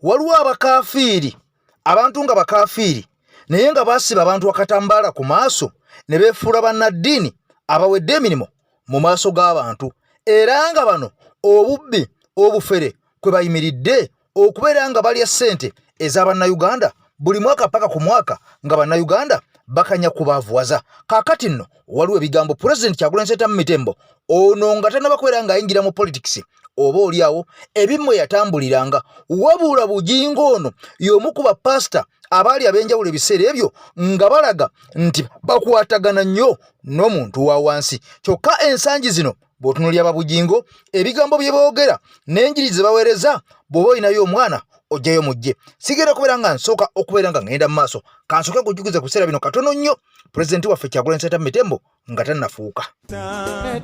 Waliwo abakafiiri, abantu nga bakafiiri naye nga basiba abantu akatambaala ku maaso ne beefuula bannaddiini abawedde emirimu mu maaso g'abantu, era nga bano obubbi, obufere kwe bayimiridde okubeera nga balya ssente eza Bannayuganda buli mwaka paka ku mwaka nga Bannayuganda bakanya kubaavuwaza. Kaakati nno waliwo ebigambo Pulezidenti Kyagulanyi Ssentamu Mitembo ono nga tannaba kubeera ng'ayingira mu politikisi oba oli awo ebimmwe yatambuliranga, wabula Bugingo ono y'omu ku bapasita abaali ab'enjawulo ebiseera ebyo nga balaga nti bakwatagana nnyo n'omuntu wa wansi. Kyokka ensangi zino bw'otunuulira Babugingo ebigambo bye boogera n'enjiri ze baweereza, bw'oba olinayo omwana ojjayo mujje. Sigenda kubeera nga nsooka okubeera nga ngenda mu maaso, kansooke nkujjukize ku biseera bino katono nnyo Pulezidenti waffe Kyagulanyi Ssentamu Mitembo nga tannafuuka.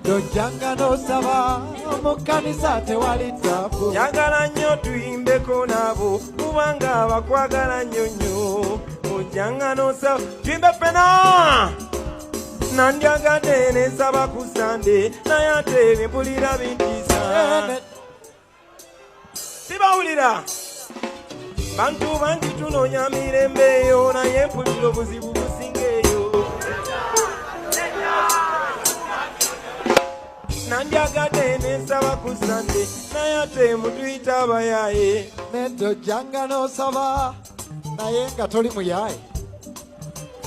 Tojjanga n'osaba mu kkanisa tewali ttaabu. Njagala nnyo tuyimbeko nabo kubanga bakwagala nnyo nnyo. Ojjanga n'osaba tuyimbe ffena. Nandyagadde ne nsaba ku Sande naye ate bimpulira bintiisa. Sibawulira. Bantu bangi tunoonya mirembe eyo naye mpulira obuzibu businga eyo. Nandyagadde ne nsaba ku Sande naye ate mutuyita abayaaye. Nedda ojjanga n'osaba naye nga toli muyaaye.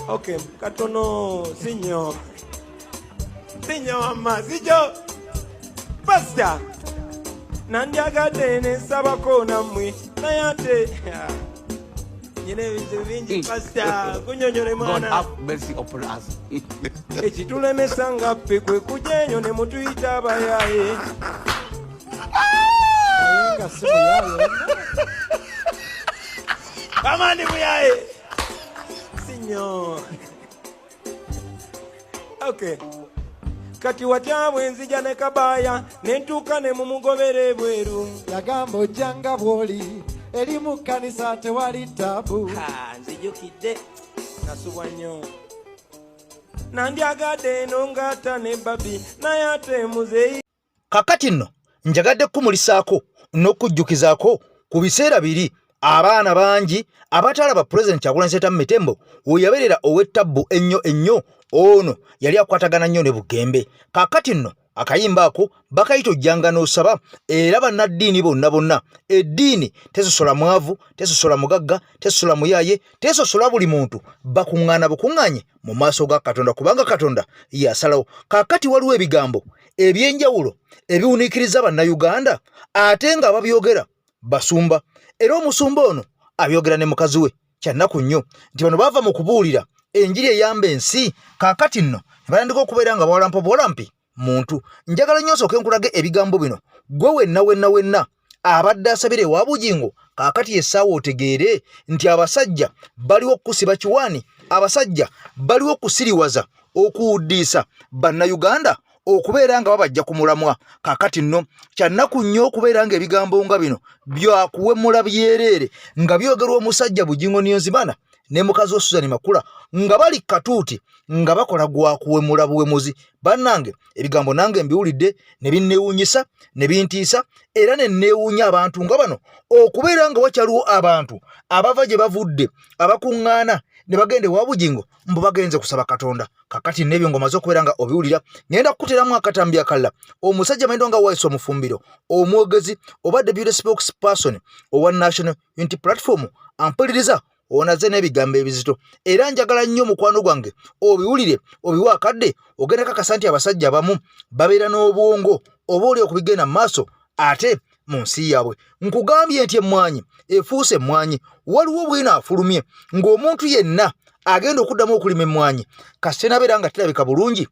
Okay, katono si nnyo. Si nnyo wamma, sijo. Pasita. Nandyagadde ne nsabako nammwe naye ate nyina ebizibu bingi pasita kunyonyole God mwana. have mercy upon us. Ekitulemesa nga ffe kwe kujja enyo ne mutuyita abayaaye. Naye nga si muyaaye. Amandi muyaye. Si nnyo. Okay. Kati watya bwe nzija ne kabaaya ne ntuuka ne mumugobera ebweru. Yagamba ojjanga bw'oli eri mu kkanisa tewali ttaabu. Ha, nzijukidde nasubwa nnyo. Nandyagadde eno ng'ata ne babi naye ate muzeeyi. Kakati nno njagadde kukumulisaako n'okujjukizaako ku biseera biri abaana bangi abataalaba Pulezidenti Kyagulanyi Ssentamu Mitembo we yabeerera ow'ettabbu ennyo ennyo. Ono yali akwatagana nnyo ne Bugembe. Kaakati nno akayimba ako bakayita ojjanga n'osaba, era bannaddiini bonna bonna, eddiini tesosola mwavu, tesosola mugagga, tesosola muyaaye, tesosola buli muntu, bakuŋŋaana bukuŋŋaanye mu maaso ga Katonda, kubanga Katonda yasalawo. Kaakati waliwo ebigambo eby'enjawulo ebiwuniikiriza Bannayuganda ate nga ababyogera basumba, era omusumba ono abyogera ne mukazi we. Kyannaku nnyo nti bano baava mu kubuulira enjiri eyamba ensi, kaakati nno ne batandika okubeera nga bawalampa buwalampi muntu. Njagala nnyo nsooke nkulage ebigambo bino gwe wenna wenna wenna abadde asabira ewa Bugingo. Kaakati essaawa otegeere nti abasajja baliwo okukusiba kiwaani, abasajja baliwo okusiriwaza, okuwuddiisa Bannayuganda okubeera nga babajja ku mulamwa. Kaakati nno kyannaku nnyo okubeera ng'ebigambo nga bino byakuwemula byereere nga byogerwa omusajja Bugingo Niyonzimana ne mukazi wa Susan Makula nga bali katuuti nga bakola gwa kuwemula buwemuzi. Bannange ebigambo nange mbiwulidde ne binneewuunyisa ne bintiisa, era ne nneewuunya abantu nga bano okubeera nga wakyaliwo abantu abava gye bavudde abakuŋŋaana ne bagenda ewa Bugingo mbu bagenze kusaba Katonda. Kakati n'ebyo ng'omaze okubeera nga obiwulira, ngenda kukuteramu akatambi akalala. Omusajja manyiddwa nga Waiswa Mufumbiro, omwogezi oba deputy spokesperson owa National Unity Platform, ampuliriza onaze n'ebigambo ebizito, era njagala nnyo mukwano gwange obiwulire obiwe akadde, ogenda kakasa nti abasajja abamu babeera n'obwongo oba oli okubigenda mu maaso ate mu nsi yaabwe. Nkugambye nti emmwanyi efuuse emmwanyi. Waliwo bwino afulumye ng'omuntu yenna agenda okuddamu okulima emmwanyi kasita enabeera nga terabika bulungi,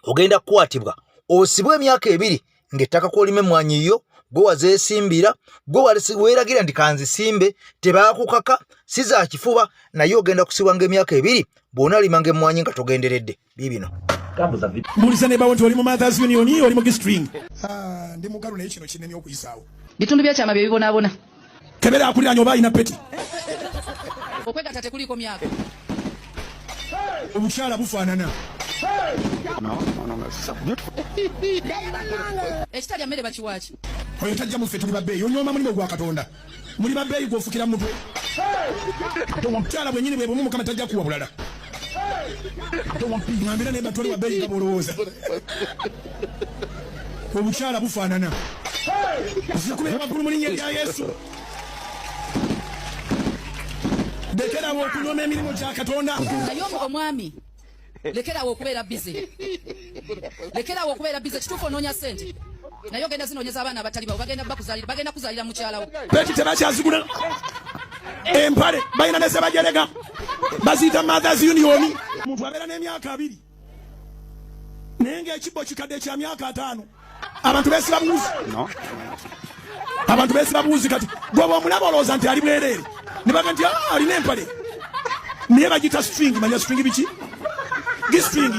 ogenda kukwatibwa osibwe emyaka 2 ng'ettaka kw'olima emmwanyi yo gwe wazeesimbira, gwe weeragira nti kanzisimbe, tebaakukaka, si za kifuba, naye ogenda kusibwa ng'emyaka 2 bw'onaalimanga emmwanyi nga togenderedde. Biibino. Mbuuliza ne bawo nti oli mu Mothers Union, oli mu G-string. Ndi mugalu naye kino kinemye okuyisaawo. Bitundu by'ekyama bye bibonaabona. Kebera akuliraanye oba alina peti. Okwegatta tekuliiko myaka. Obukyala bufaanana. Ekitalya mmere bakiwaaki. Oyo tajja muffe tuli babbeeyi, onyooma mulimu gwa Katonda. Muli babbeeyi gw'ofukira mu mutwe. Obukyala bwennyini bwe bumu Mukama tajja kuwa bulala. Ngambira naye batwale babbeeyi nga bw'olowooza. Obukyala bufaanana. Nzikubeera waggulu mu linnya lya Yesu. Lekerawo okunyooma emirimu gya Katonda. Naye omwami lekerawo okubeera bize, lekerawo okubeera bize. Kituufu onoonya ssente, naye ogenda zinoonyeza abaana abatali bawo. Bagenda bakuzaalira, bagenda kuzaalira mukyalawo. Beti tebakyazigula empale, balina ne zebajerega baziyita Mothers Union. Omuntu abeera n'emyaka 20 naye ng'ekibbo kikadde kya myaka 50. Abantu beesiba buwuzi, abantu beesiba buwuzi. Kati gwoba omulaba olowooza nti ali bwereere, ne baga nti ah, alina empale, naye bagita string. Manya string biki? G-string.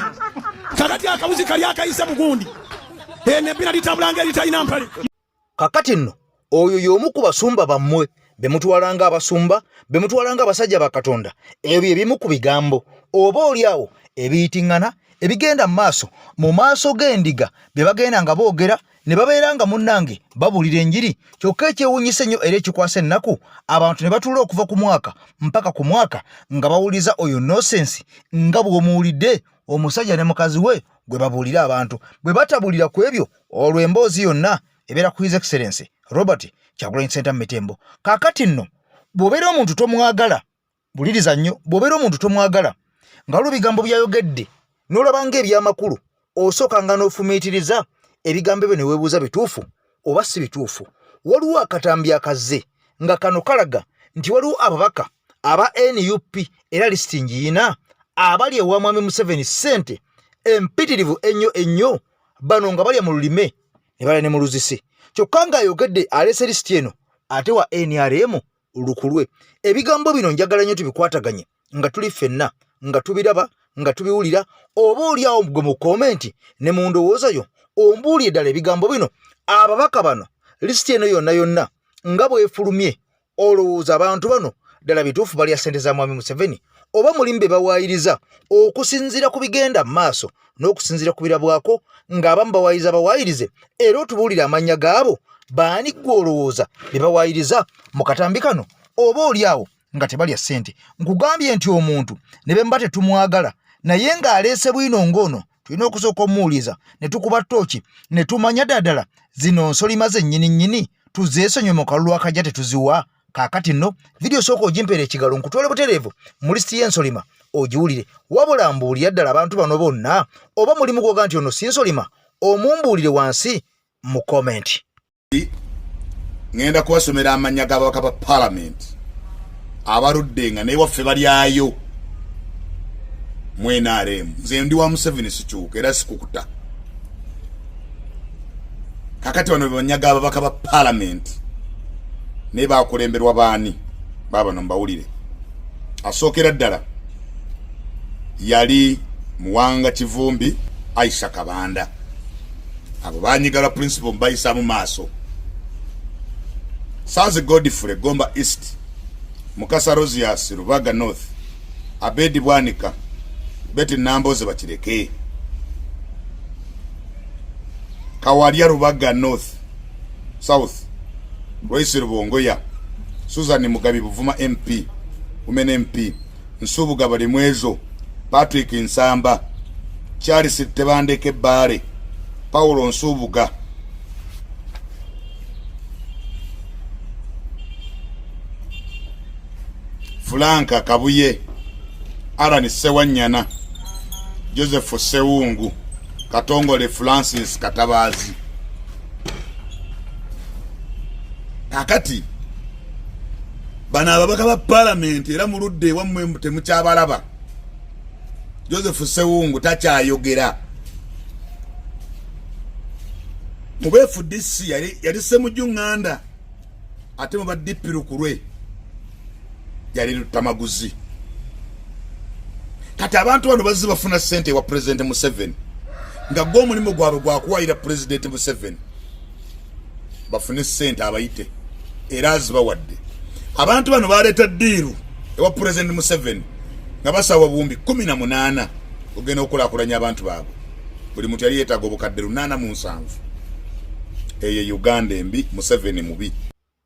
Kakati akawuzi kali akayise mugundi eno ebbina litambula nga eritalina mpale. Kakati nno oyo y'omu ku basumba bammwe be mutwala ng'abasumba, be mutwala ng'abasajja ba Katonda. Ebyo ebimu ku bigambo oba oli awo ebiyitiŋŋana ebigenda mu maaso mu maaso g'endiga bye bagenda nga boogera ne babeera nga munnange babuulira enjiri. Kyokka ekyewuunyisa ennyo era ekikwasa ennaku, abantu ne batuula okuva ku mwaka mpaka ku mwaka nga bawuliriza oyo nosensi nga bw'omuwulidde omusajja ne mukazi we gwe babuulira abantu. Bwe batabuulira ku ebyo, olwo emboozi yonna ebeera ku His Excellency Robert Kyagulanyi Ssentamu Mitembo. Kaakati nno bw'obeera omuntu tomwagala, buliriza nnyo, bw'obeera omuntu tomwagala nga waliwo ebigambo by'ayogedde n'olaba ng'ebyamakulu, osooka nga n'ofumiitiriza ebigambo ebyo ne weebuuza bituufu oba si bituufu. Waliwo akatambi akazze nga kano kalaga nti waliwo ababaka aba NUP, era lisiti ngiyina, abali ewa Mwami Museveni ssente empitirivu ennyo ennyo. Bano nga balya mu lulime ne balya ne mu luzisi, kyokka ng'ayogedde aleese lisiti eno ate wa NRM lukulwe. Ebigambo bino njagala nnyo tubikwataganye nga tuli ffenna, nga tubiraba, nga tubiwulira. Oba oli awo gwe mu komenti ne mu ndowooza yo ombuulire ddala ebigambo bino, ababaka bano, lisiti eno yonna yonna nga bwefulumye, olowooza abantu bano ddala bituufu balya ssente za Mwami Museveni oba mulimu be bawaayiriza okusinziira ku bigenda mu maaso n'okusinziira ku birabwako ng'abamu bawaayiriza bawaayirize? Era otubuulire amannya gaabo, baani ggwe olowooza be bawaayiriza mu katambi kano oba oli awo nga tebalya ssente. Nkugambye nti omuntu ne bwe muba tetumwagala naye ng'aleese bwino ng'ono, tulina okusooka omuwuliza ne tukuba ttooki ne tumanya ddala zino nsolima zennyini nnyini, tuzeesonyiwe mu kalulu akajja tetuziwa. Kaakati nno vidiyo sooka ogimpeera ekigalo nkutwale butereevu mu lisiti y'ensolima ogiwulire. Wabula mbuulira ddala abantu bano bonna oba mulimu gwoga nti ono si nsolima, omumbuulire wansi mu komenti. Ŋŋenda kubasomera amannya g'ababaka ba palamenti abaludde nga newaffe balyayo mu NRM. Nze ndi wa Museveni, sikyuka era sikukuta. Kakati bano bemannya g'ababaka ba palamenti, naye bakulemberwa baani? Baabano mbawulire. Asookera ddala yali Muwanga Kivumbi Aisha Kabanda. Abo banyigalwa principal mubayisa mu maaso. Sanzi Godfrey, Gomba East. Mukasa Rosius, Rubaga North. Abedi Bwanika, Betty Namboze Bakireke. Kawalya, Rubaga North South. Royce Rubongoya. Susan Mugabi, Buvuma MP, Women MP. Nsubuga Balimwezo. Patrick Nsamba. Charles Tebandeke Bbaale. Paulo Nsubuga. Fulanka Kabuye. Alan Sewanyana. Joseph Sewungu. Katongole Francis Katabaazi. Kakati bano ababaka ba palamenti era muludde ewammwe temukyabalaba. Joseph Sewungu takyayogera. Mu ba FDC yali Semujju Nganda, ate mu ba DP Lukulwe yali Lutamaguzi. Kati abantu bano bazze bafuna ssente ewa Pulezidenti Museveni, nga gwe omulimu gwabwe gwakuwayira Pulezidenti Museveni bafune ssente abayite, era azibawadde. Abantu bano baleeta ddiiru ewa Pulezidenti Museveni nga basaba 18,000 ogenda okulakulanya abantu baabwe. Buli muntu yali yeetaaga obukadde 807. Eyo Uganda embi, Museveni mubi.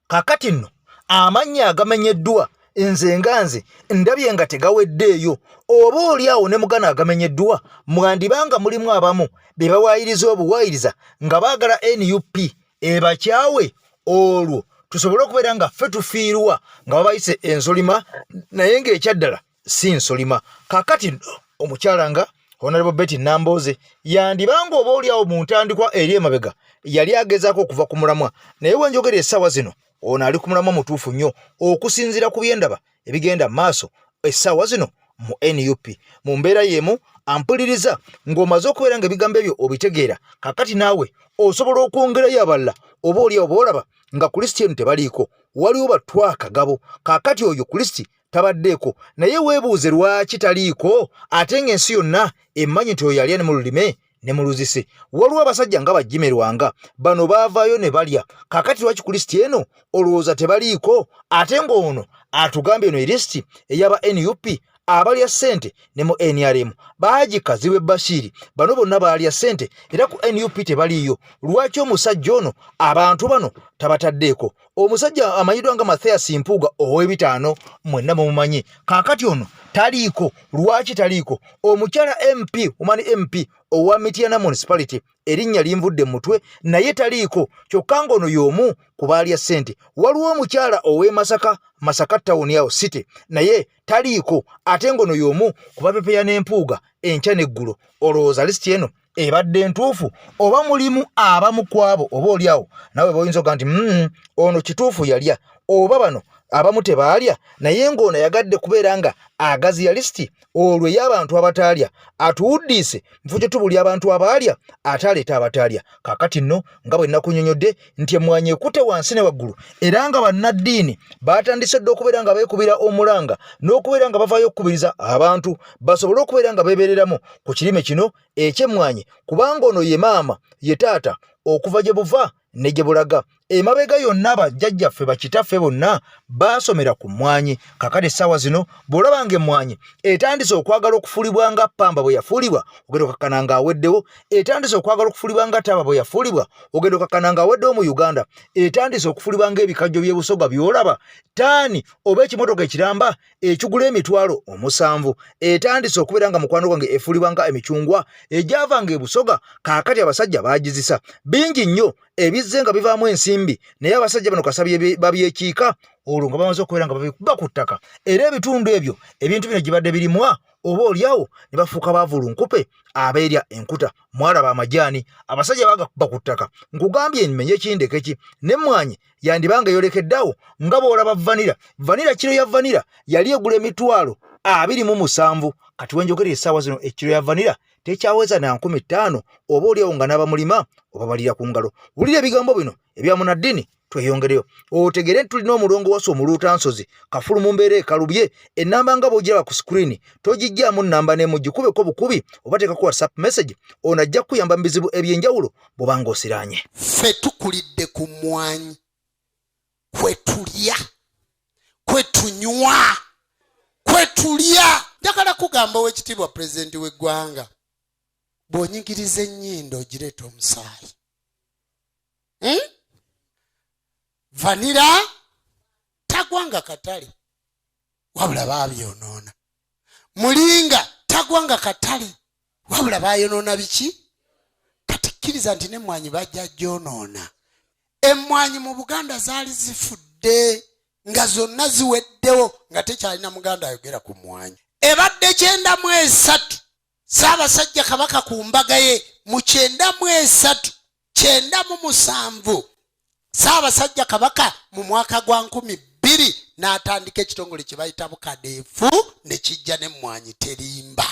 Kakati nno Amannya agamenyeddwa nze nga nze ndabye nga tegaweddeeyo, oba oli awo ne mugano agamenyeddwa mwandiba nga mulimu abamu be bawaayiriza obuwaayiriza nga baagala nup ebakyawe, olwo tusobole okubeera nga ffe tufiirwa nga babayise ensolima, naye ng'ekyaddala si nsolima. Kakati omukyala nga Honorable Betty Nambooze yandiba nga oba oli awo mu ntandikwa eri emabega yali agezaako okuva ku mulamwa, naye wenjogera essaawa zino ono ali ku mulamwa mutuufu nnyo okusinziira ku byendaba ebigenda mu maaso essaawa zino mu nup. Mu mbeera y'emu ampuliriza ng'omaze okubeera nga ebigambo ebyo obitegeera, kakati naawe osobola okwongerayo abalala oba oli awo boolaba nga ku lisiti eno tebaliiko. Waliwo batwakagabo, kakati oyo ku lisiti tabaddeeko, naye weebuuze lwaki taliiko ate ng'ensi yonna emmanyi nti oyo yalya ne mu lulime ne mu luzise. Waliwo abasajja nga bajjimerwanga bano baavaayo ne balya, kakati lwaki ku lisiti eno olowooza tebaliiko ate ng'ono atugambye eno erisiti eyaba nup abalya ssente ne mu nrm baagi Kazibwe Bashiri bano bonna baalya ssente era ku nup tebaliiyo. Lwaki omusajja ono abantu bano tabataddeeko? Omusajja amanyiddwa nga Mathias Mpuuga ow'ebitaano mwenna mumumanyi, kaakati ono taliiko. Lwaki taliiko? Omukyala MP Woman MP owa Mityana Municipality, erinnya linvudde mu mutwe, naye taliiko, kyokka ng'ono y'omu ku baalya ssente. Waliwo omukyala ow'e Masaka, Masaka Town awo City, naye taliiko, ate ng'ono y'omu ku bapepeya n'empuuga enkya n'eggulo. Olowooza lisiti eno ebadde ntuufu oba mulimu abamu ku abo oba oli awo nawe boyinza okuga nti ono kituufu yalya, oba bano abamu tebaalya, naye ng'ono ayagadde kubeera nga agaziya lisiti olwo ey'abantu abataalya, atuwuddiise nfu kye tubulya abantu abaalya ate aleeta abataalya. Kaakati nno nga bwe nakunyonyodde nti emmwanyi ekute wansi ne waggulu, era nga bannaddiini baatandise dda okubeera nga beekubira omulanga n'okubeera nga bavaayo okukubiriza abantu basobole okubeera nga beebereramu ku kirime kino eky'emmwanyi, kubanga ono ye maama ye taata okuva gye buva ne gye bulaga. Emabega yonna bajjajjaffe bakitaffe bonna baasomera ku mmwanyi. Kakati essaawa zino bw'olaba ng'emmwanyi etandise okwagala okufuulibwa nga ppamba bwe yafuulibwa, ogenda okakkana ng'aweddewo. Etandise okwagala okufuulibwa nga taaba bwe yafuulibwa, ogenda okakkana ng'aweddewo mu Uganda. Etandise okufuulibwa ng'ebikajjo by'e Busoga by'olaba, taani oba ekimotoka ekiramba ekigula emitwalo omusanvu. Etandise okubeera nga mukwano gwange efuulibwa nga emicungwa egyavanga e Busoga. Kaakati abasajja baagizisa bingi nnyo ebizze nga bivaamu ensimbi, naye abasajja bano kasabye babyekiika olwo nga bamaze okubeera nga babikuba ku ttaka, era ebitundu ebyo ebintu bino gibadde birimwa oba oliawo ne bafuuka baavu lunkupe abeerya enkuta. Mwalaba amajaani abasajja bagakuba ku ttaka. Nkugambye mmenye kindeke ki n'emmwanyi yandiba nga eyolekeddeawo nga bw'olaba vanira. Vanira kiro ya vanira yali egula emitwalo 27, kati wenjogera essaawa zino ekiro ya vanira tekyaweza na 5000, oba oliawo nga n'abamulima obabalira ku ngalo. Wulira ebigambo bino ebya munaddini tweyongereyo otegere nti tulina omulongo wasa omuluutansozi kafulu mu mbeera ekalubye. Ennamba nga bw'ogiraba ku sikulini togijjaamu nnamba n'emu, gikubeko bukubi oba teekako whatsapp message, ono ajja kukuyamba mu bizibu eby'enjawulo bw'oba ng'osiraanye. Ffe tukulidde ku mmwanyi, kwe tulya, kwe tunywa, kwe tulya. Njagala kugamba ow'ekitiibwa pulezidenti w'eggwanga, bw'onyigiriza ennyindo ogireeta omusaayi. Vanira tagwanga katale, wabula baabyonoona. Mulinga tagwanga katale, wabula baayonoona biki? Kati kkiriza nti n'emmwanyi bajja gyonoona. Emmwanyi mu Buganda zaali zifudde nga zonna ziweddewo, nga tekyalina Muganda ayogera ku mmwanyi. Ebadde 93 Ssaabasajja Kabaka ku mbaga ye mu 93 97 Ssaabasajja Kabaka mu mwaka gwa 2000 n'atandika ekitongole kye bayita Bukadeefu, ne kijja n'emmwanyi terimba,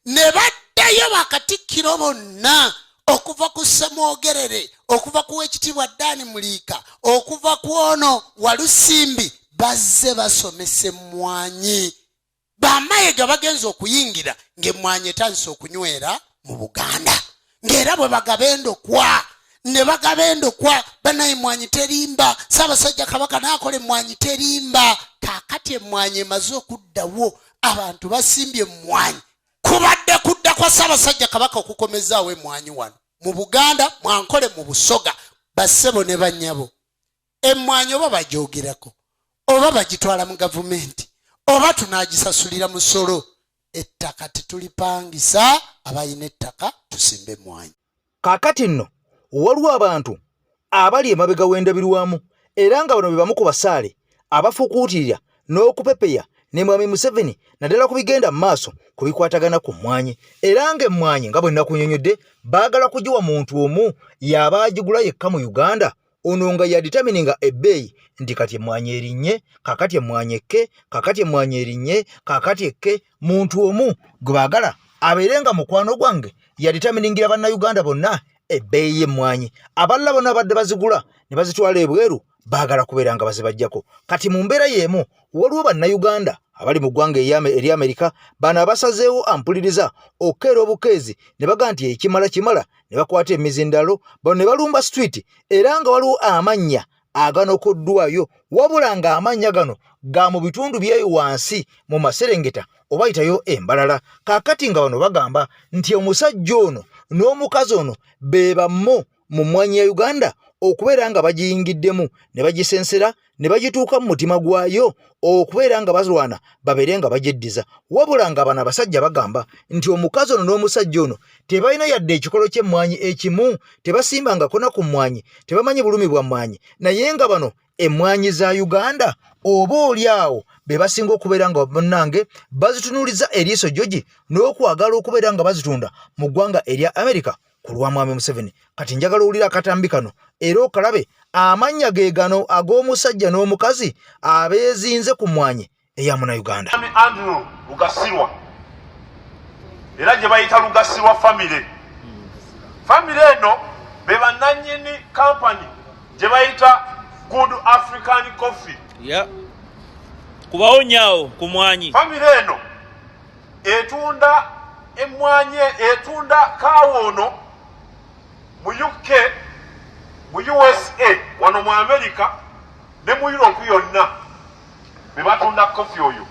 ne baddayo bakatikkiro bonna okuva ku Ssemwogerere, okuva ku Wekitiibwa Ddaani Muliika, okuva ku ono Walusimbi, bazze basomesa emmwanyi. Bamayega bagenze okuyingira ng'emmwanyi etandise okunywera mu Buganda, ng'era bwe bagaba endokwa ne bagaba endokwa, banaye emmwanyi terimba. Ssaabasajja Kabaka n'akola emmwanyi terimba. Kaakati emmwanyi emaze okuddawo, abantu basimbye emmwanyi. Kubadde kudda kwa Ssaabasajja Kabaka okukomezaawo emmwanyi wano mu Buganda, mwankole mu Busoga. Bassebo ne bannyabo, Emmwanyi oba bagyogerako oba bagitwala mu gavumenti oba tunagisasulira musolo, ettaka tetulipangisa, abalina ettaka tusimbe emmwanyi. Kaakati nno waliwo abantu abali emabega w'endabirwamu era nga bano be bamu ku basaale abafukuutirira n'okupepeya ne Mwami Museveni naddala ku bigenda mu maaso ku bikwatagana ku mmwanyi, era ng'emmwanyi nga bwe nakunyonyodde baagala kugiwa muntu omu y'aba agigula yekka mu Uganda, ono nga yaditamininga ebbeeyi nti kati emmwanyi erinnye, kakati emmwanyi ekke, kakati emmwanyi erinnye, kakati ekke. Muntu omu gwe baagala abeere nga mukwano gwange yaditaminingira Bannayuganda bonna ebbeeyi y'emmwanyi, abalala bonna abadde bazigula ne bazitwala ebweru baagala kubeera nga bazibajjako. Kati mu mbeera y'emu waliwo Bannayuganda abali mu ggwanga erya Amerika bano abasazeewo ampuliriza okukeera obukeezi ne baga nti ekimala kimala ne bakwata emizindalo bano ne balumba street, era nga waliwo amannya aganokoddwayo wabula ng'amannya gano ga mu bitundu byeyo wansi mu maserengeta oba yitayo embalala. Kaakati nga bano bagamba nti omusajja ono n'omukazi ono be bammo mu mmwanyi ya Uganda okubeera nga bagiyingiddemu ne bagisensera ne bagituuka mu mutima gwayo okubeera nga balwana babeere nga bagyeddiza, wabula nga bano abasajja bagamba nti omukazi ono n'omusajja ono tebalina yadde ekikolo ky'emmwanyi ekimu, tebasimbangako na ku mmwanyi, tebamanyi bulumi bwa mmwanyi, naye nga bano emmwanyi za Uganda oba oli awo be basinga okubeera nga bannange bazitunuuliza eriiso jogi n'okwagala okubeera nga bazitunda mu ggwanga erya Amerika ku lwa Mwami Museveni. Kati njagala owulire akatambi kano era okalabe amannya ge gano ag'omusajja n'omukazi abeezinze ku mmwanyi eya Munnayuganda. Andrew Lugasirwa era gye bayita Lugasirwa famire. Famire eno be bannannyini kampani gye bayita Good African Coffee. Yeah. Kubawonyaawo ku mwanyi. Famire eno etunda emmwanyi, etunda kaawa ono mu UK, mu USA, wano mu America ne mu Europe yonna be batunda kofi oyo.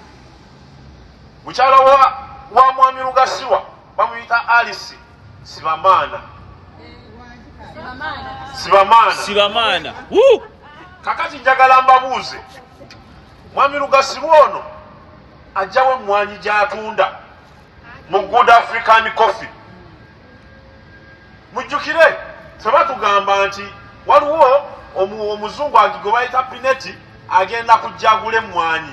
Mukyala wa Mwami Lugasirwa bamuyita Alice Sibamaana. Sibamaana. Sibamaana. Woo! Kakati njagala mbabuuze, Mwami Lugasirwa ono ajjawo emmwanyi gy'atunda mu Good African Coffee. Mujjukire ffe batugamba nti waliwo omuzungu gwe bayita Pineti agenda kujja agula emmwanyi.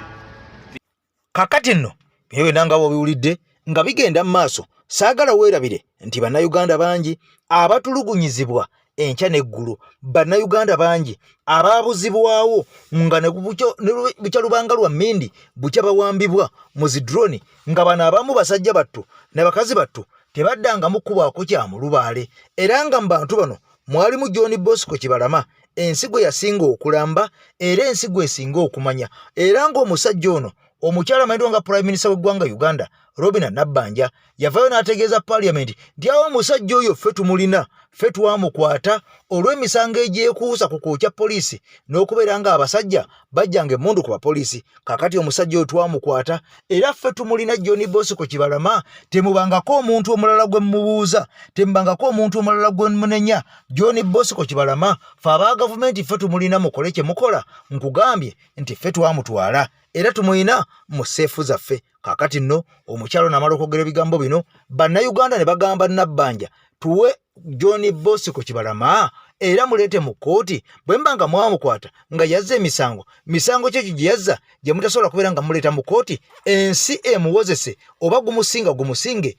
Kakati nno bino byonna nga bw'obiwulidde nga bigenda mu maaso, saagala weerabire nti Bannayuganda bangi abatulugunyizibwa enkya n'eggulo, Bannayuganda bangi abaabuzibwawo nga ne bukya lubanga lwa mmindi bukya bawambibwa mu zi drone, nga bano abamu basajja battu na bakazi battu tebaddangamu kubaako kya mulubaale, era nga mu bantu bano mwalimu John Bosco Kibalama, ensi gwe yasinga okulamba era ensi gwe esinga okumanya, era ng'omusajja ono omukyala amanyiddwa nga Prime Minister w'eggwanga Uganda Robina Nabbanja yavaayo n'ategeeza Parliament nti awo omusajja oyo ffe tumulina, ffe twamukwata olw'emisango egyekuusa ku kwokya poliisi n'okubeera ng'abasajja bajjanga emmundu ku bapoliisi. Kaakati omusajja oyo twamukwata era ffe tumulina John Bosco Kibalama, temubangako omuntu omulala gwe mubuuza, temubangako omuntu omulala gwe munenya. John Bosco Kibalama ffe aba gavumenti ffe tumulina, mukole kye mukola, nkugambye nti ffe twamutwala era tumulina mu seefu zaffe. Kaakati nno omukyalo namala okwogera ebigambo bino, Bannayuganda ne bagamba Nabbanja tuwe John Bosco Kibalama era muleete mu kkooti, bwe mba nga mwamukwata nga yazza emisango, misango ki ekyo gye yazza gye mutasobola kubeera nga muleeta mu kkooti, ensi emuwozese oba gumusinga gumusinge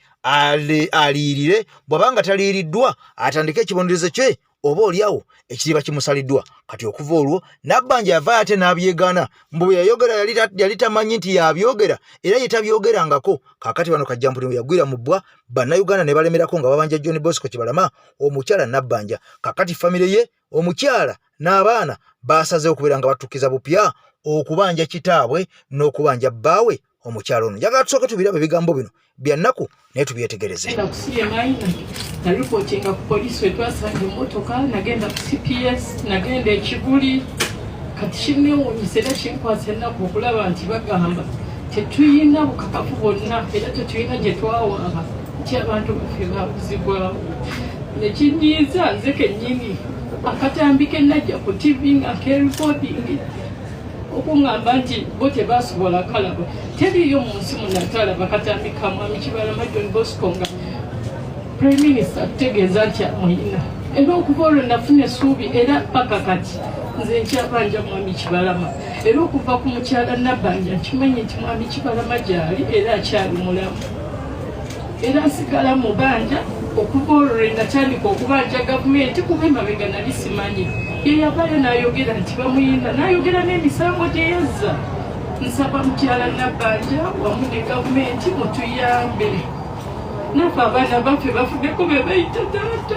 aliyirire, bw'aba nga taliyiriddwa atandike ekibonerezo kye oba oliawo ekiriba kimusaliddwa. Kati okuva olwo Nabbanja yavaayo ate n'abyegaana mbu bwe yayogera yali tamanyi nti yabyogera era ye tabyogerangako. Kaakati bano Kajjampuni we yagwira mu bbwa, Bannayuganda ne balemerako nga babanja John Bosco Kibalama omukyala Nabbanja. Kaakati famire ye omukyala n'abaana baasazeewo okubeera nga batukiza bupya okubanja kitaabwe n'okubanja bbaawe omukyala ono. Njagala tusooke tubirabe ebigambo bino bya nnaku naye tubyetegereze. Nagenda ku CMI, nalipootinga ku poliisi we twasanga emmotoka, nagenda ku CPS, nagenda e Kibuli. Kati kinneewuunyisa era kinkwasa ennaku okulaba nti bagamba tetulina bukakafu bwonna era tetulina gye twawaaba nti abantu baffe baabuzibwawo. Ne kinyiiza nze kennyini. Akatambi ke najja ku tv nga kerekodingi okuŋŋamba nti bo tebasobola kalaba, teriiyo mu nsi muno atalaba katambi ka Mwami Kibalama John Bosco nga Prime Minister atutegeeza nti amuyina. Era okuva olwo nafuna essuubi era paka kati nze nkyabanja Mwami Kibalama, era okuva ku mukyala Nabbanja nkimanyi nti Mwami Kibalama gyali era akyali mulamu, era nsigala mubanja okuva olwo lwe natandika okubanja gavumenti, kuba emabega nali simanyi. Ye yavaayo n'ayogera nti bamuyina, n'ayogera n'emisango gye yazza. Nsaba mukyala Nabbanja wamu ne gavumenti mutuyambe naffe abaana baffe bafuneko be bayita taata.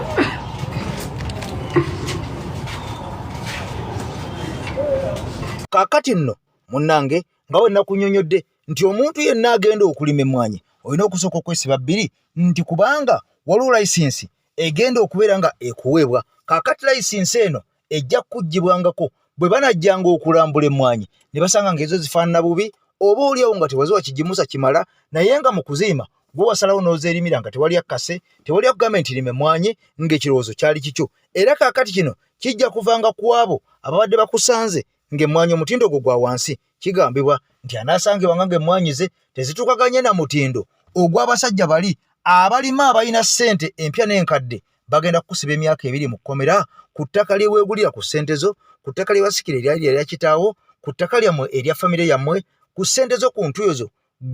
Kaakati nno munnange, nga we nakunyonyodde nti omuntu yenna agenda okulima emmwanyi olina okusooka okwesiba bbiri, nti kubanga waliwo layisinsi egenda okubeera nga ekuweebwa. Kaakati layisinsi eno ejja kukuggyibwangako bwe banajjanga okulambula emmwanyi ne basanga ng'ezo zifaanana bubi, oba oliawo nga tewaziwa kigimusa kimala, naye nga mu kuziima gwe wasalawo n'ozeerimira nga tewali akkase, tewali akugambye nti lima emmwanyi, ng'ekirowoozo kyali kikyo. Era kaakati kino kijja kuvanga ku abo ababadde bakusanze ng'emmwanyi omutindo gwo gwa wansi. Kigambibwa nti anaasangibwanga ng'emmwanyi ze tezituukaganye na mutindo ogw'abasajja bali abalima abalina ssente empya n'enkadde, bagenda kukusiba emyaka 2 mu kkomera ku ttaka lye weegulira ku ssente zo, ku ttaka lye wasikira eryali erya kitaawo, ku ttaka lyammwe erya famire yammwe, ku ssente zo, ku ntuyo zo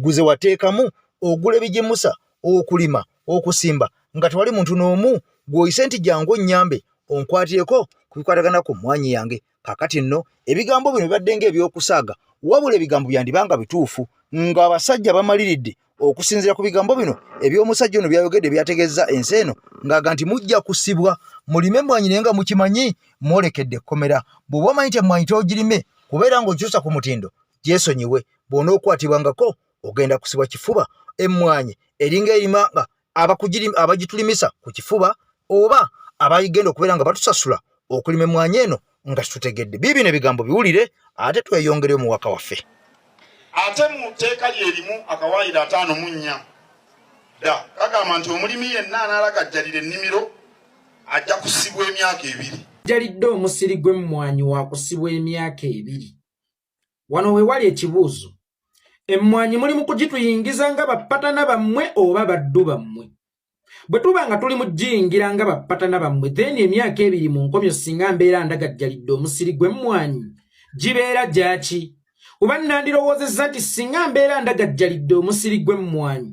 ze wateekamu ogula ebigimusa okulima, okusimba, nga tewali muntu n'omu gw'oyise nti jangu onnyambe onkwatireko ku bikwatagana ku mmwanyi yange. Kaakati nno ebigambo bino bibadde ng'ebyokusaaga, wabula ebigambo byandibanga bituufu ng'abasajja bamaliridde okusinziira ku bigambo bino eby'omusajja ono byayogedde byategeezza ensi eno, ng'aga nti mujja kusibwa mulime emmwanyi naye nga mukimanyi mwolekedde ekkomera. Bw'oba omanyi nti emmwanyi toogirime kubeera ng'okyusa ku mutindo, gyesonyiwe. Bw'onookwatibwangako ogenda kusibwa kifuba. Emmwanyi eringa erima nga abagitulimisa ku kifuba oba abagenda okubeera nga batusasula okulima emmwanyi eno nga tutegedde. Biibino ebigambo biwulire ate tweyongereyo mu waka waffe. Ate mu tteeka lye limu akawaayiro 54 dda kagamba nti omulimi yenna anaalagajjalira ennimiro ajja kusibwa emyaka 2. Jalidde omusiri gw'emmwanyi wakusibwa emyaka 2. Wano we wali ekibuuzo, emmwanyi muli mu kugituyingiza nga bapatana bammwe oba baddu bammwe? Bwe tuba nga tuli mu giyingira nga bapatana bammwe, then emyaka 2 mu nkomyo singa mbeera ndagajjalidde omusiri gw'emmwanyi gibeera gyaki? Kuba nandirowoozezza nti singa mbeera ndagajjalidde omusiri gw'emmwanyi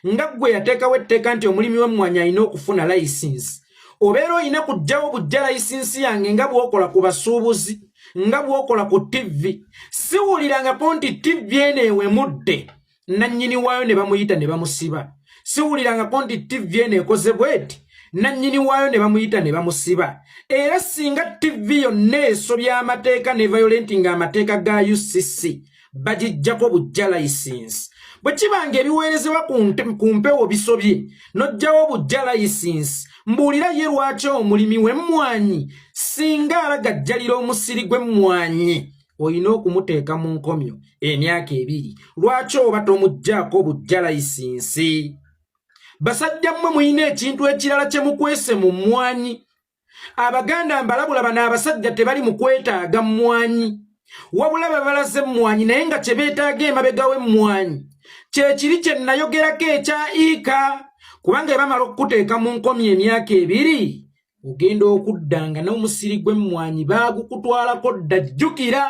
nga ggwe yateekawo etteeka nti omulimi w'emmwanyi alina okufuna layisinsi, obeera olina kuggyawo bujja layisinsi yange nga bw'okola ku basuubuzi, nga bw'okola ku ttivi. Siwulirangako nti ttivi eno ewemudde nannyini waayo ne bamuyita ne bamusiba. Siwulirangako nti ttivi eno ekoze bweti nannyini waayo ne bamuyita ne bamusiba. Era singa ttivi yonna esobya amateeka ne violating amateeka ga UCC, bagiggyako bujja layisinsi. Bwe kiba nga ebiweerezebwa ku mpewo bisobye n'oggyawo bujja layisinsi, mbuulira ye lwaki omulimi w'emmwanyi singa alagajjalira omusiri gw'emmwanyi olina okumuteeka mu nkomyo emyaka 2? Lwaki oba tomuggyaako bujja layisinsi? Basajja mmwe mulina ekintu ekirala kye mukwese mu mmwanyi. Abaganda mbalabula, bano abasajja tebali mu kwetaaga mmwanyi, wabula babalaze emmwanyi, naye nga kye beetaaga emabega w'emmwanyi kyekiri kye nayogerako ekya iika. Kubanga ebamala okukuteeka mu nkomyo emyaka 2, ogenda okudda nga n'omusiri gw'emmwanyi baagukutwalako dda. Jjukira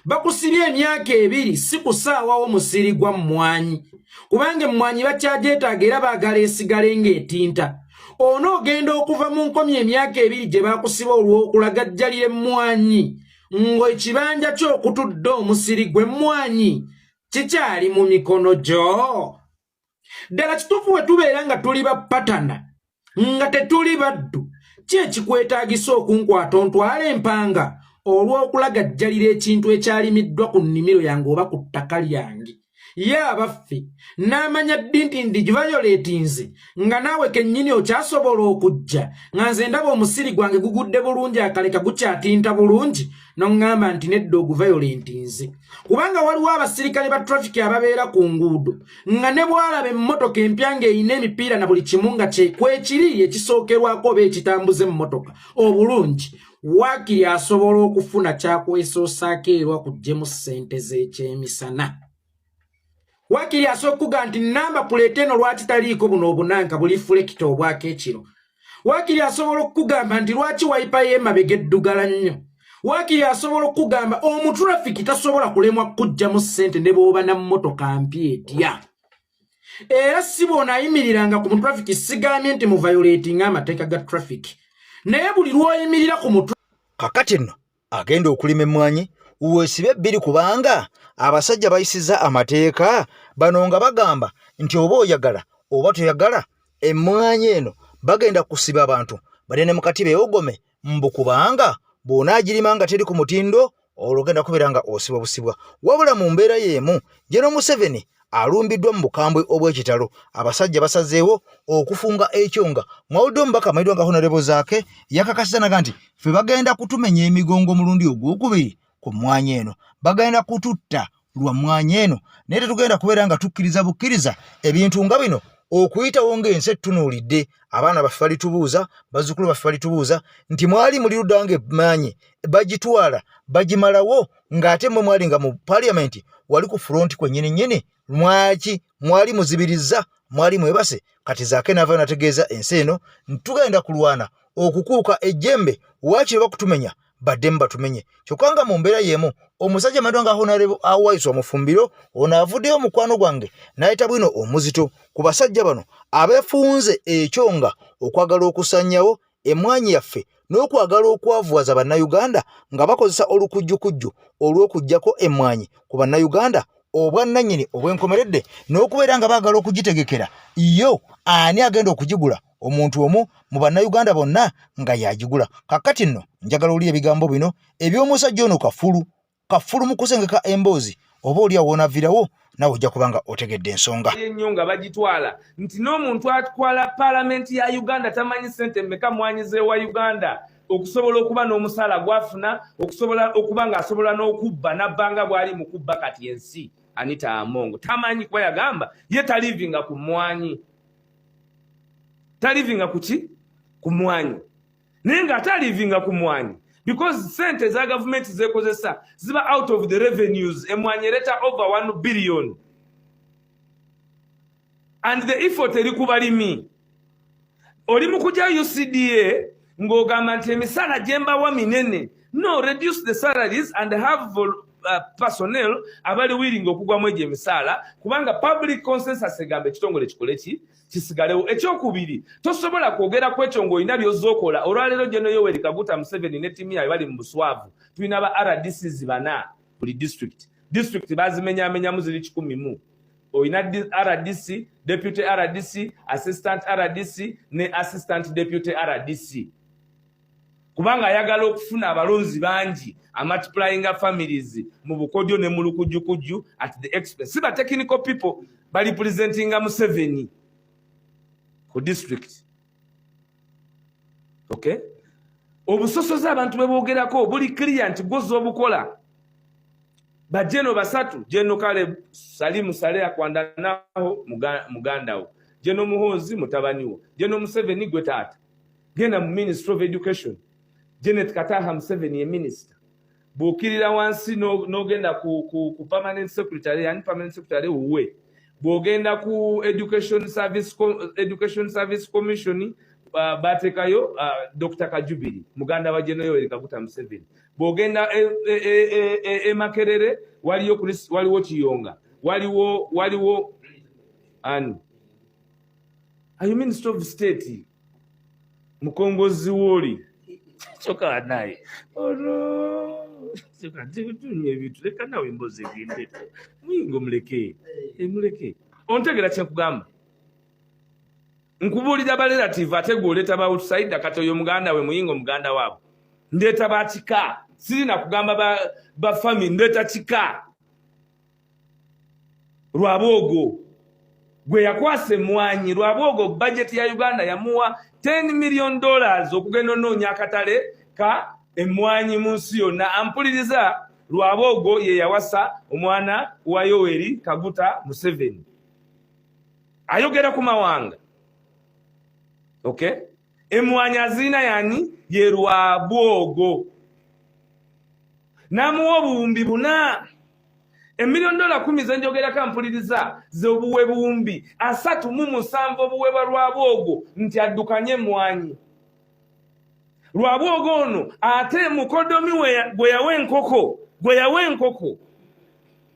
bakusibye emyaka 2, si kusaawawo musiri gwa mmwanyi, kubanga emmwanyi bakyagyetaaga era baagala esigale ng'etinta. Ono ogenda okuva mu nkomyo emyaka 2 gye bakusiba olw'okulagajjalira emmwanyi, ng'ekibanja ky'okutudde omusiri gw'emmwanyi kikyali mu mikono gyo. Ddala kituufu we tubeera nga tuli bapatana nga tetuli baddu, ki ekikwetaagisa okunkwata ontwala empanga olw'okulagajjalira ekintu ekyalimiddwa ku nnimiro yange oba ku ttaka lyange? Ye abaffe, n'amanya ddi nti ndigivayoletinze nga naawe kennyini okyasobola okujja nga nze ndaba omusiri gwange gugudde bulungi akaleka gukyatinta bulungi n'oŋŋamba nti nedda oguvayolentinze kubanga waliwo abasirikale ba trafiki ababeera ku nguudo nga ne bw'alaba emmotoka empya ng'erina emipiira na buli kimu nga kwekiri ekisookerwako oba ekitambuza emmotoka obulungi waakiri asobola okufuna kyakwesoosaako erwa kuggyemu ssente z'ekyemisana waakiri asobola okukuga nti namba puleeta eno lwaki taliiko buno obunanka buli fulekita obwako ekiro waakiri asobola okukugamba nti lwaki wayipa y'emabega eddugala nnyo waakiri asobola okukugamba omutrafiki tasobola kulemwa kuggyamu ssente ne bw'oba na mmotoka mpya etya era si bw'onaayimiriranga ku mutrafiki sigambye nti muvayoletinga amateeka ga traffic naye buli lw'oyimirira ku mutu Kakati nno agenda okulima emmwanyi weesibe bbiri kubanga abasajja bayisizza amateeka bano nga bagamba nti oba oyagala oba toyagala emmwanyi eno bagenda kusiba abantu balye ne mu kati beewogome mbu kubanga bw'onaagirima nga teri ku mutindo olwo ogenda kubeera nga osibwa busibwa wabula mu mbeera y'emu General Museveni alumbiddwa mu bukambwe obw'ekitalo abasajja basazeewo okufunga ekyonga mwawulidde omubaka amanyiddwa nga Honorable Zaake yakakasiza naga nti ffe bagenda kutumenya emigongo omulundi ogwokubiri ku mmwanyi eno bagenda kututta lwa mmwanyi eno naye tetugenda kubeera nga tukkiriza bukkiriza ebintu nga bino okuyitawo ng'ensi ettunuulidde abaana baffe balitubuuza bazzukulu baffe balitubuuza nti mwali muli ludda nga emaanyi bagitwala bagimalawo ng'ate mmwe mwali nga mu parliament wali ku front kwennyini nnyini lwaki mwali muzibirizza mwali mwebase kati zaake naavayo nategeeza ensi eno nti tugenda kulwana okukuuka ejjembe waakiri bakutumenya baddemu batumenye kyokka nga mu mbeera y'emu omusajja amanyiddwa nga Honorable Awaiswa Mufumbiro ono avuddeyo mukwano gwange n'ayita bwino omuzito ku basajja bano abeefunze ekyo nga okwagala okusanyawo emmwaanyi yaffe n'okwagala okwavuwaza Bannayuganda nga bakozesa olukujjukujju olw'okuggyako emmwanyi ku Bannayuganda obwannannyini obw'enkomeredde n'okubeera nga baagala okugitegekera yo ani agenda okugigula omuntu omu mu Bannayuganda bonna nga y'agigula. Kaakati nno njagala oli ebigambo bino eby'omusajja ono kafulu kafulu mu kusengeka emboozi oba oli awo wonavirawo nawe ojja kuba nga otegedde ensonga ennyo nga bagitwala nti n'omuntu atwala paalamenti ya uganda tamanyi ssente mmeka mwanyizeewa uganda okusobola okuba n'omusaala gwafuna okusobola okuba ng'asobola n'okubba nabbanga bw'ali mu kubba kati ensi anita amongo tamanyi kuba yagamba ye talivinga ku mmwanyi talivinga ku ki ku mmwanyi naye ng'ate alivinga ku mwanyi because sente eza gavumenti zekozesa ziba out of the revenues emwanyi ereta over 1 billion and the effort eri ku balimi oli mu kujja ucda ng'ogamba nti emisaala gyembawa minene no reduce the salaries and have personnel abali willing okugwamu egyo emisaala kubanga public consensus egamba ekitongole kikole ki kisigalewo ekyokubiri tosobola kwogera ku ekyo ng'olina by'ozookola olwaleero General Yoweri Kaguta Museveni ne ttiimu yaabwe bali mu buswavu tulina ba RDCs bana buli district district bazimenyamenyamu ziri kikumi mu olina RDC deputy RDC assistant RDC ne assistant deputy RDC kubanga ayagala okufuna abalonzi bangi amultiplyinga families mu bukodyo ne mu lukujjukujju at the expense si ba technical people bali presentinga Museveni ku district okay obusosoze abantu bwe boogerako buli clear nti gwoza obukola bajeno basatu jeno kale salimu sale akwandanaho muganda wo jeno muhoozi mutabani wo jeno museveni gwe taata genda mu ministry of education janet kataha museveni ye minister bw'okkirira wansi n'ogenda ku, ku, ku permanent secretary yani permanent secretary wuwe bw'ogenda ku education service, education service commission bateekayo dr kajubiri muganda wa General Yoweri Kaguta Museveni bw'ogenda e, e, e, e, e Makerere waliyo Chris, waliwo Kiyonga waliwo waliwo ani ayo minister of state mukongozi wooli kyokka naye ono tunywa ebintu leka nawe emboozi egende muyinga omuleke emuleke ontegera kyenkugamba nkubuulira ba relative ate gwe oleeta ba outsider kati oyo muganda we muyinga omuganda waabwe ndeeta bakika sirina kugamba ba, ba family ndeeta kika Rwabwogo gwe yakwasa emmwanyi. Rwabwogo bajeti ya Uganda yamuwa 10 million dollars okugenda onoonya akatale ka emmwanyi mu nsi yonna. Ampuliriza, Rwabwogo ye yawasa omwana wa Yoweri Kaguta Museveni. Ayogera ku mawanga. Okay, emmwanyi azirina yani? Ye Rwabwogo. N'amuwa obuwumbi buna. Emiliyoni dola 10 zenjogerako, mpuliriza, ze buwe 37 obuweebwa Rwabwogo nti addukanye emmwanyi. Rwabwogo ono ate mukodomi gwe yawa enkoko, gwe yawa enkoko,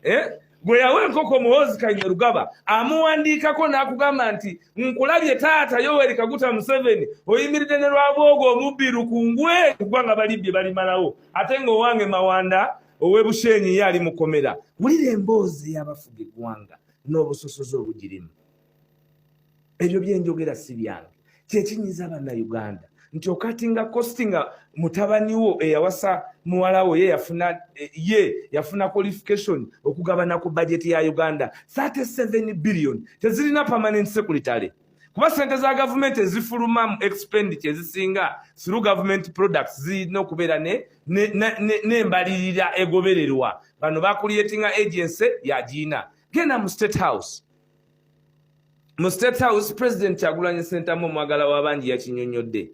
eh? Gwe yawa enkoko Muhoozi Kainerugaba amuwandiikako n'akugamba nti nkulabye taata Yoweri Kaguta Museveni oyimiridde ne Rwabwogo omubbi lukungwe kubanga balibbye balimalawo, ate ng'owange Mawanda ow'e Bushenyi ye ali mukomera. Wulira emboozi y'abafuga eggwanga n'obusosoze obugirimu. Ebyo byenjogera si byange. Kyekinyiza Bannayuganda nti ocuttinga cost nga mutabani wo eyawasa muwala wo ye yafuna, ye yafuna qualification okugabana ku budget ya Uganda. 37 billion tezirina permanent secretary, kuba sente za gavumenti ezifuluma mu expenditure ezisinga through government products zirina okubeera n'embalirira egobererwa. Bano bacreatinga agency yagiina. Genda mu State House, mu State House President Kyagulanyi Sentamu omwagala w'abangi yakinyonnyodde,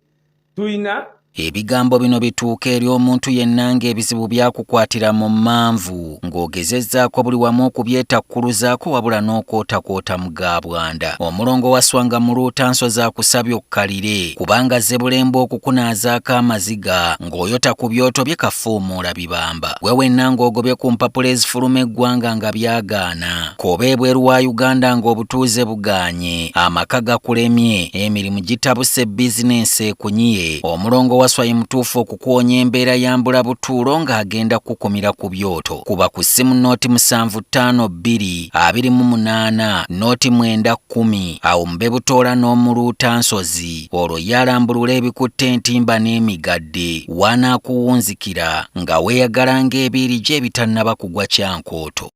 tulina Ebigambo bino bituuka eri omuntu yenna ng'ebizibu byakukwatira mu mmanvu, ng'ogezezzaako buli wamu okubyetakkuluzaako, wabula n'okwotakwota mu gaabwanda. Omulongo waswanga muluuta nsozi akusabye okkalire, kubanga ze bulembe okukunaazaako amaziga ng'oyota ku byoto bye kafuumuula bibamba. Gwe wenna ng'ogobye ku mpapula ezifuluma eggwanga nga byagaana, k'oba ebweru wa Uganda ng'obutuuze bugaanye, amaka gakulemye, emirimu gitabuse, bizinensi ekunyiye, omulongo waswa ye mutuufu okukuwonya embeera ya mbula butuulo ng'agenda kukumira ku byoto. Kuba ku ssimu 0752 28 09 10, awo mube butoola n'omuluuta nsozi, olwo ye alambulula ebikutte entimba n'emigadde wanaakuwunzikira nga weeyagala ng'ebiiri gye ebitannaba kugwa kyankooto.